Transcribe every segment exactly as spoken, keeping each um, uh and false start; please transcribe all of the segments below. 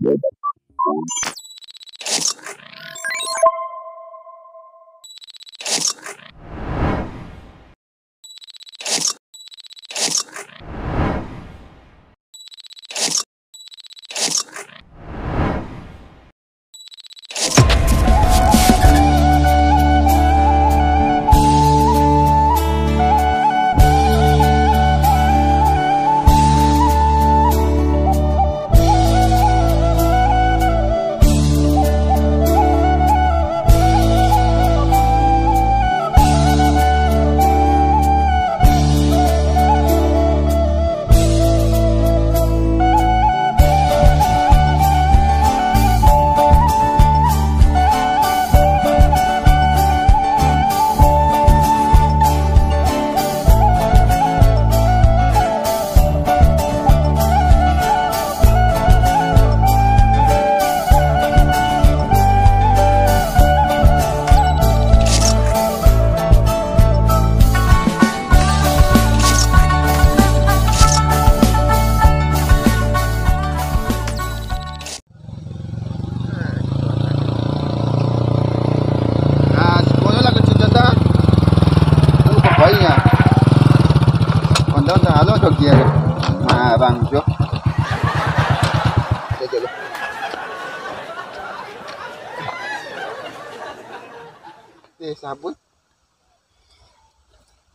Nah, sepuluh lah kecil dah. Oh, pokoknya. Kondo dah halo tu gear. Nah, bang, jo. Cek dulu. Eh, sabun.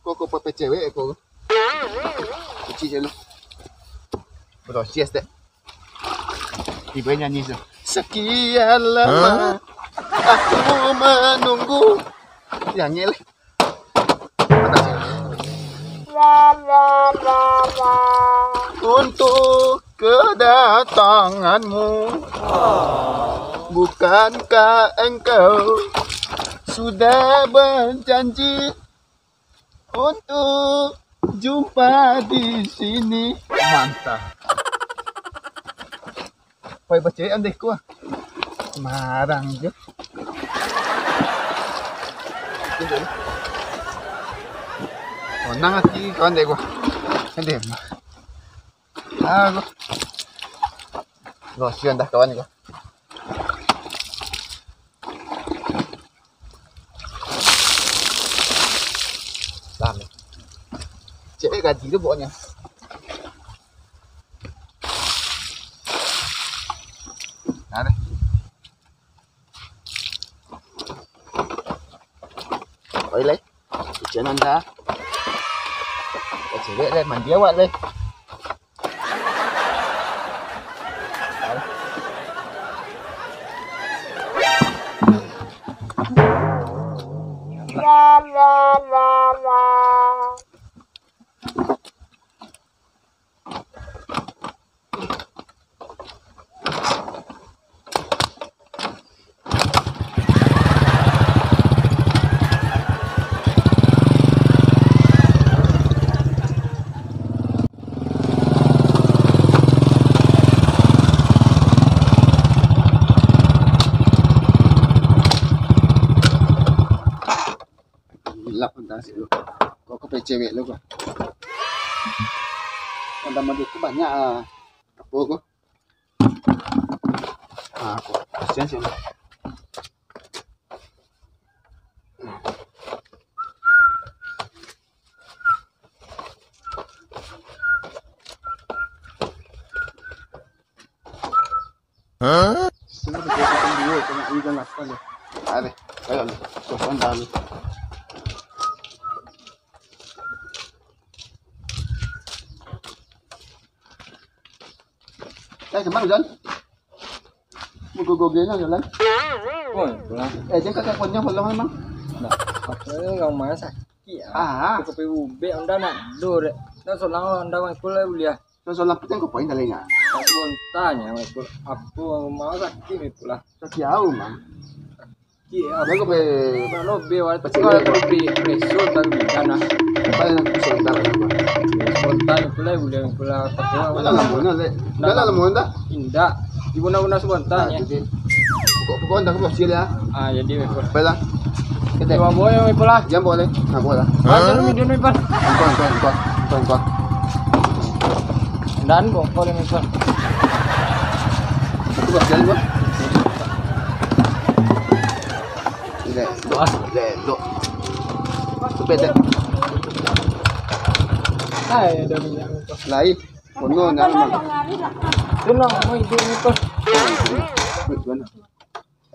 Kok, kok pakai cewek kok? Cuci dulu. Proses deh. Tiba nyanyi tu. Sekian lama aku menunggu. Yang ni lah. Untuk kedatanganmu. Bukankah engkau sudah berjanji untuk jumpa di sini? Mantap. Pai bacaan deh ku ah. Marang je. Tenang hati kawan deh gua. Deh. Ah, gua. Gua sian dah kawan gua. Lah, ni. Cek gaji tu pokoknya. Nah, ni. Oi, leh. Cucian anda. Cewek, leh. Mandi awak, leh. Ilap antah sik lu. Kok ka pecewek lu kok. Antah mandi ku banyak ah. Apo kok? Ah, kok. Kasian sih lu. Hah? Sini ada dua kosong dua, kena ikan lapan ya. Ada, kayak lu. Kosong dalam. Eh, cuman, Jan. Muka gogenya, Jan. Oh, pulang. Eh, jangan kakak punya pulang, emang. Nah, apa yang main sakit, ah? Ah. Aku kopi ubek, onda nak dur. Nak solang, onda mangkul lah, buliah. Solang pitang ko poin talinya. Aku ontanya, mangkul. Aku mau sakit, mangkul lah. Sakit au, Mang. Iya, jago be. Kalau be, wal-, pasti kalau be preso, tapi di sana. Apa yang aku sebentar, apa? Spontan pula, boleh pula. Apa lah, mana le? Dah lah, mana dah? Indak. Di mana-mana spontan, ya. Jadi, pokok-pokok dah aku hasil, ya. Ah, jadi, mangkul. Baiklah. Kita bawa, ya, mangkul lah. Jangan boleh. Nah, boleh. Ah, jangan, jangan, mangkul. Engkau, engkau, engkau. Engkau, engkau. Dan bongkol, ya, mangkul. Itu, Bang. Ah, lelok. Sepeda. Hai, ada minyak. Lain. Kono nyaman. Kono, mau ide ni, Bos. Wait, mana?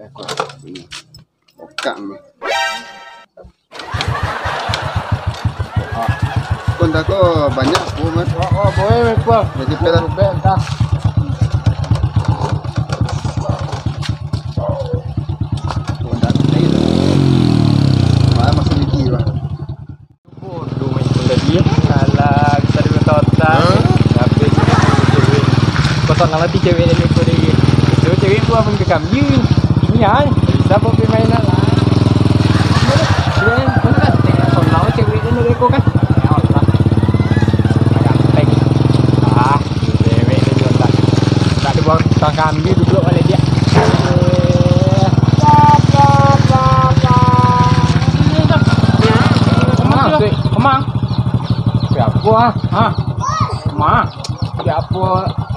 Eh, kok ini. Okak ni. Ah. Konda ko banyak ko, Mas. Oh, oh, boleh, Mas. Jadi, pera. Bentah. Konda ni. Wah, masuk gigi, Bang. Bodoh main pun tadi, eh. Alah, bisa dua total. Hah? Habis cewek. Kosong lah mati cewek dan itu dia. Cewek-cewek tu apa ke kambing? Ini ya, bisa buat permainan lah. Cewek, mana kan? Kosong lah cewek dan itu kan. Ya Allah. Agak tek. Ah. Cewek tu jual tak. Tak ada buang tukang kambing duduk balik dia. Kemang, Sui. Kemang. Siapa, ah? Ha? Kemang. Siapa?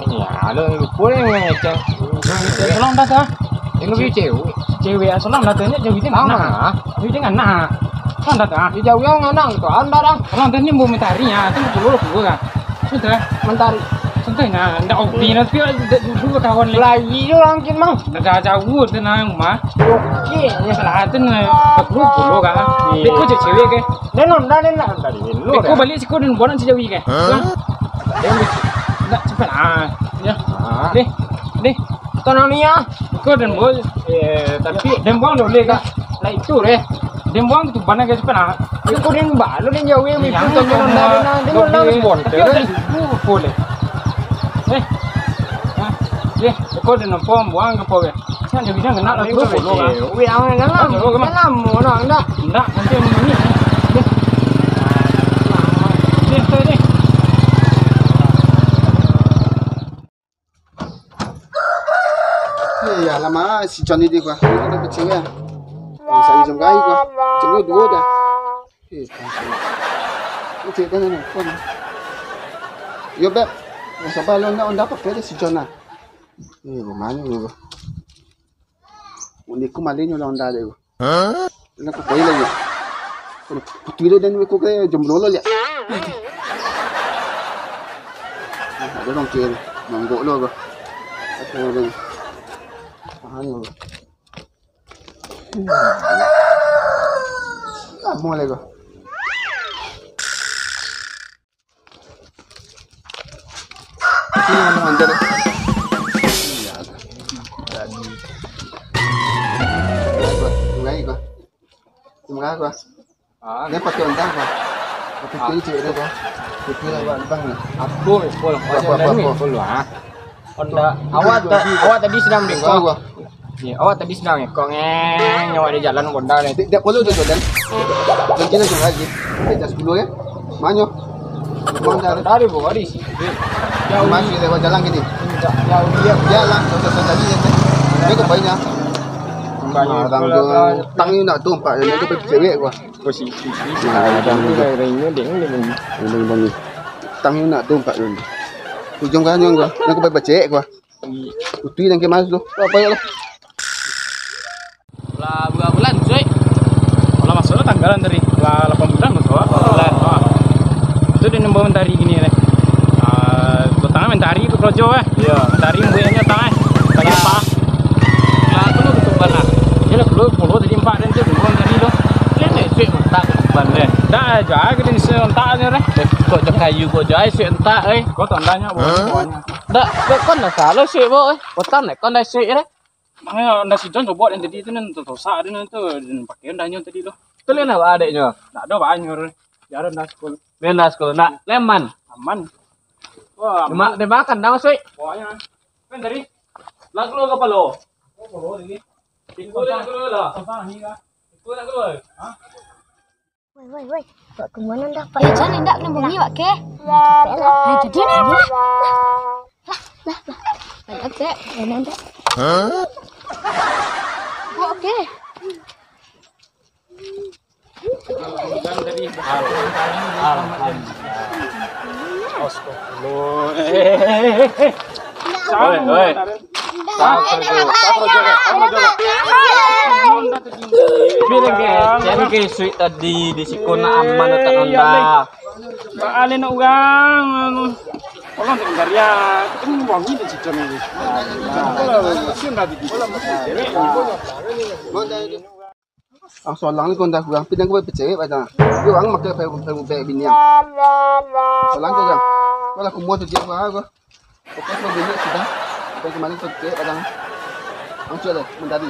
Ini ada lupa ni, ngecek. Tolong dah, ah. Ini lebih cewek. Cewek, ah, salam dah tanya, jauh dia ngana. Jauh dia ngana. Salam dah, ah. Dia jauh yang ngana, tu anda dah. Salam dah ni mau mencari, ah. Tu dulu, dulu, ah. Sudah. Mentari. Santai nah, ndak obi nanti ndak dulu kawan lagi. Lagi yo angkin mah. Ndak jauh tenang mah. Oke. Salah tu nah. Dulu dulu kan. Beko je cewek ke. Denon dah denon tadi. Beko balik siko dan buat si jawi ke. Hah? Ndak cepat ah. Ya. Deh. Deh. Tanang ni ah. Beko dan bol. Eh, tapi den buang dah boleh kah? Lah itu deh. Den buang tu bana ke cepat ah. Aku den balu den jauh yang itu kan den nonda den nang den nonda. Tapi udah dulu boleh. Eh. Hah? Eh, aku den nampak buang ke apa ke? Kan dia bilang kena lah tu boleh lah. Wih, awak dalam. Dalam mau nak ndak? Ndak, nanti ini. Deh. Deh, deh, deh. Eh, ya lama si John ni dia gua. Dia dah kecil ya. Yang saya jam kai gua. Jam dua dah. Eh, kacau. Ni cek kan ni. Yo, Beb. Yang sabar lo nak onda apa dia si John lah. Eh, mana ni gua. Undi ku malinyo lah onda dia gua. Hah? Nak ku koi lagi. Putih lo dan ku koi jam dua lo lihat. Ada dong kiri. Manggok lo gua. Apa lo? Tahan lo. Lama lagi. Ini yang manjat. Iya. Tadi. Sungai gua. Sungai gua. Ah. Dia pakai onda gua. Pakai kiri cewek dia gua. Kiri lah gua, bang ni. Aku, full. Full, full, full, full. Full, ah. Onda, awak ta-, awak tadi sedang beko. Gua. Ni, awak tadi sedang beko, ngeng, nyawa di jalan onda ni. Tidak perlu tu, Jordan. Mungkin langsung lagi. Kita sepuluh ya. Manyo. Onda tadi bawa di sini. Jauh. Masih lewat jalan gini. Jauh dia. Dia lah, satu-satu tadi ya. Dia ke banyak. Banyak. Orang tu, tang ni nak tu empat, dia ke cewek gua. Posisi. Nah, tu dah. Tang ni nak tu empat dulu. Ujung kan yang gua. Nak ke baca gua. Putih dan kemas tu. Apa ya lah? Lah, berapa bulan, cuy? Lah, masuk lah tanggalan tadi. Lah, lapan bulan masuk lah. Lapan bulan. Ha. Itu dia nembak mentari gini, leh. Ah, petang mentari tu kerojo, eh. Iya. Mentari buahnya tang, eh. Tadi apa? Lah, tu lu ketuban lah. Dia lah keluar puluh tadi empat dan tu dua mentari tu. Dia ni, cuy, mentak ketuban, leh. Dah, jual ke dia ni, serentak ni, leh. Eh, kok jual kayu, kok jual, cuy, entak, eh. Kau tandanya, bawahnya. Dak, dak kan lah salah, cuy, bawa, eh. Petang, eh, kau dah, cuy, leh. Maknyo onda si John cobo den tadi tu, nan tosak den tu, den pakai ondonyo tadi tu. Tu lain awak adeknyo? Ndak ado, banyak. Biar onda sekolah. Biar onda sekolah. Nak leman. Aman. Wah, aman. Dia makan dah masuk. Pokoknya. Kan tadi. Lah keluar kapalo. Oh, keluar tadi. Itu dia keluar lah. Apa ni lah? Itu nak keluar. Hah? Woi, woi, woi. Wak ka ma dah, Pak? Eh, jan indak kena bunyi, Wak, ke? Capek lah. Hai, jadi ni. Lah, lah, lah. Banyak, Cek. Banyak, Cek. Hah? Wak, oke. Alhamdulillah. Astagfirullah. Eh, eh, eh, eh. Woi, woi. Bilang ke, jadi ke suik tadi di siko nak aman tak nonda. Baaleh nak urang anu. Tolong tak nonda ya. Kan wangi di situ ni. Kasihan tadi. Ah, solang ni kau ndak kurang, pinang kau pecewek pada. Yo, ang makai payung, payung bek bini ang. Solang kau kan. Kau lah kumua tu dia kau, kau. Pokoknya kau bini sudah. Kau kemana kau pecewek pada. Ang cuak deh, mentadi.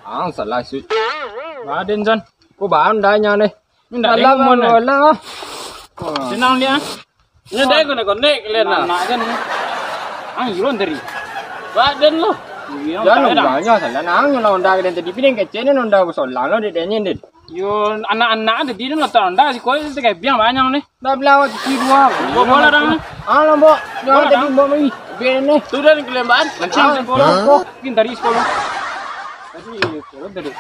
Ang salah, Sui. Baden, San. Kau bahan dah nyo deh. Indak. Alah, dengar, Mon, eh. Alah. Senang dia. Ini dah konek-konek kalian lah. Anak kan. Ang iron tadi. Baden lo. Jangan banyak salah. Nang nyo lah onda kalian tadi, pinang kecil ni onda solang lo, dek, dek, dek. Yo, anak-anak tadi ni nonton onda, si koi tu kayak biang banyak ni. Dah belah awak cuci dua. Bawa bola dah. Ah, lah, bawa. Jangan tadi bawa lagi. Biar ni. Tu dah ni kelembahan. Mancing sekolah. Mungkin tadi sekolah. Tadi sekolah tadi.